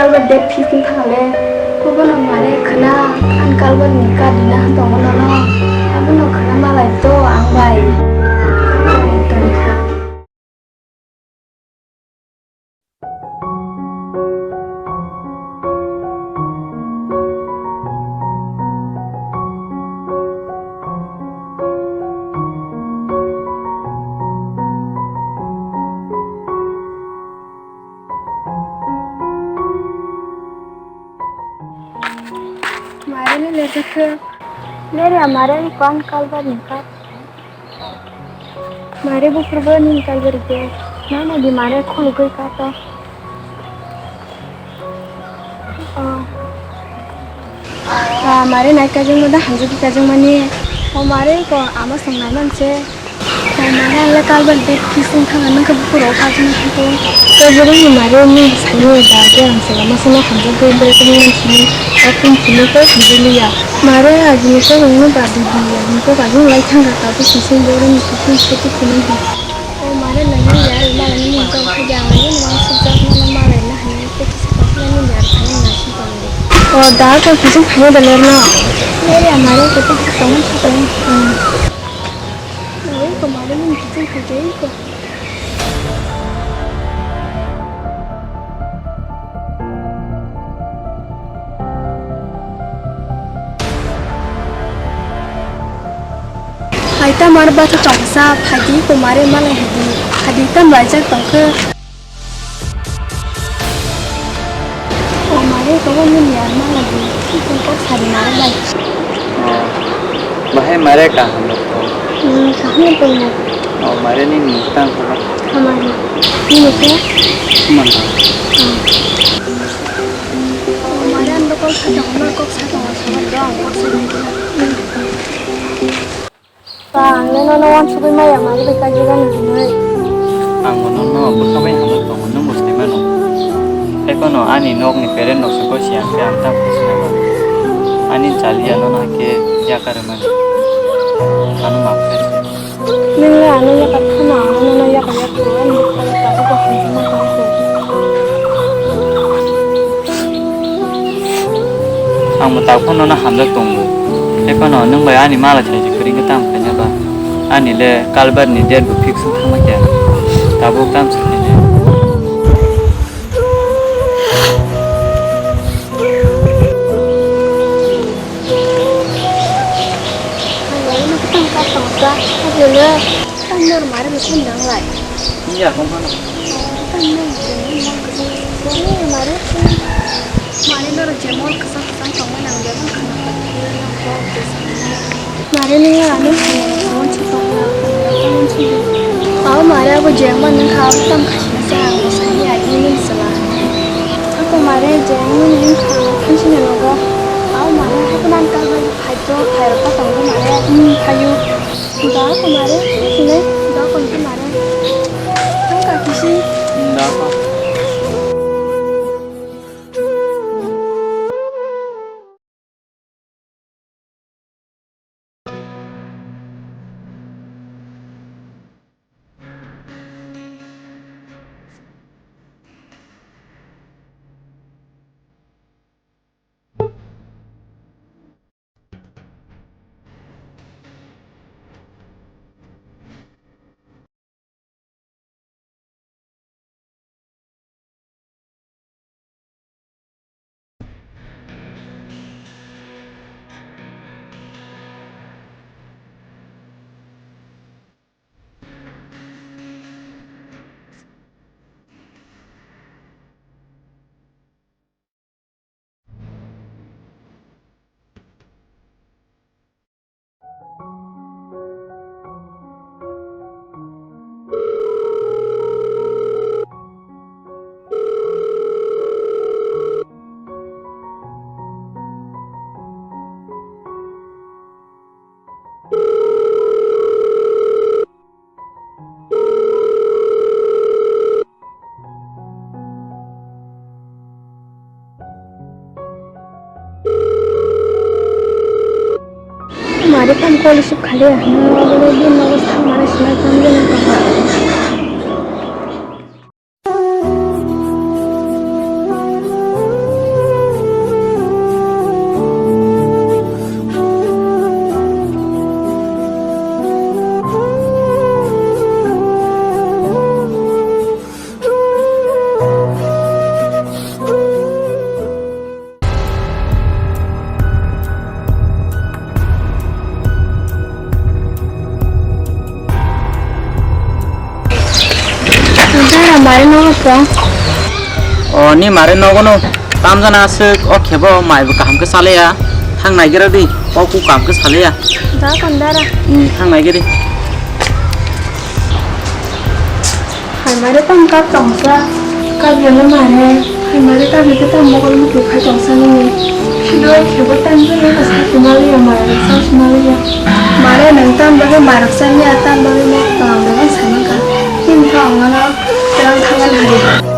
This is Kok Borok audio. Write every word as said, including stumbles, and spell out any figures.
Kalbar date fifteen thangale, kobono mare khna, ang kalbar ni card rina tongo nono, abono khna malai to ang bai. Mare ni lejakhe. Nere mare ni pan kalbar ni kha. Mare buphurbo nini kalbar de. Nana di mare khulugwi kha to. Oh. Ah, mare nai kajang mo da hamjagwi kajang mani. O mare ko ama song nai man se. Mama, ang le kalban bed kising thang, nang khe bukurok kajina thangkhe. Kajirwngni mare nini sani da, je ang se lama sana hamjakgwi bwrwi kwrwngni simi, o pin simi khe hamjakliya. Mare, ajini kok wngno ba didi, ajini kok ajini lai thangkha, tabuk kising borokni kising khe twi phunukdi. O mare, nangni yar malani mungkha khaidi, ang nangni wansukjakmano malaina hinwi khe kisa kokla nini yar thangwi naising tongdi. O da, kok kising phaiya da lerno. Lerya mare, kete tongmani sakani. Oi, ko mare ni kiching khaijai ko. Hai ta mar ba ta chongsa, phaidi ko mare malai hadi, hadi tam laijak tongkhe. O mare, kobo nini yar malai di. Twi kok sari mare bai. Oh. Bahai mare kaham rok to. Hmm, kaham rok tongo. Oh, mare nini tang kha. Hamari. Nini khe? Manta. Hmm. O mare, ang do kok sa tongo, nang kok sa tongo, sabar do ang kok sa tongo. Hmm. Ba, ang le nono wansugwi maya mari bai kajagani hinwi. Ang bo nono bwkha bai hamjak tongo, nwng bo sai mano. Tei phano ani nokni parent rok se goi se ang khe ang tamo khe sinai mano. Ani chaliya nono hai khe yakar mani. Ano maaf khe se. Nwng le ano yakar phano, ang nono yakar yakar, ani bwkha le tabuk bo hamjakma tong khe. Ang bo tabuk phano nono hamjak tongo. Tei phano nwng bai ani mala saijak kwrwi khe tamo khaina ba? Ani le kalbar ni date bo fix wng thangma khe. Tabuk tamo se khaina. Ang bo nwng khe tamo kha tongsa. Abo le. Tamo nor mare bo sini nang lai. Iya, kong khana. Tamo nor mare bo sini nang lai. Mare. Mare nor je mol kwchang kwchang tongmani ang bebak khna kha. Mare nung ano tamo si tong na. Tamo si. Aw mare abo je ma nung kha abo tam khasina sa ang bo sani ai ni sala. Ako mare je ma nung kha khansina nogo. Aw mare abo nan ka bai phai to phai ro ka tong mare. Hmm, phayu. Da ko mare, sini, da ko mare. Tang ka kisi. Da ko. Mari kam koli suk khali ahna, abole din nogo sa mari sinai kam din nogo. Mare nogo tong. O, ni mare nogo no. Tamjana aswk o khebo mai bo kaham khe salaya. Thang naigira di. O ku kaham khe salaya. Da kon dara. Hmm, thang naigiri. Hai mare tam kap tongsa. Kap yale mare. Hai mare kap yale tam mokol muti khai tongsa nini. Sino khebo tam jani ka sa kimali ya mare sa simali ya. Mare nang tam bagi mare sa ni atam bagi mo tang bagi sama ka. Tin thang ngana terang thangan hari.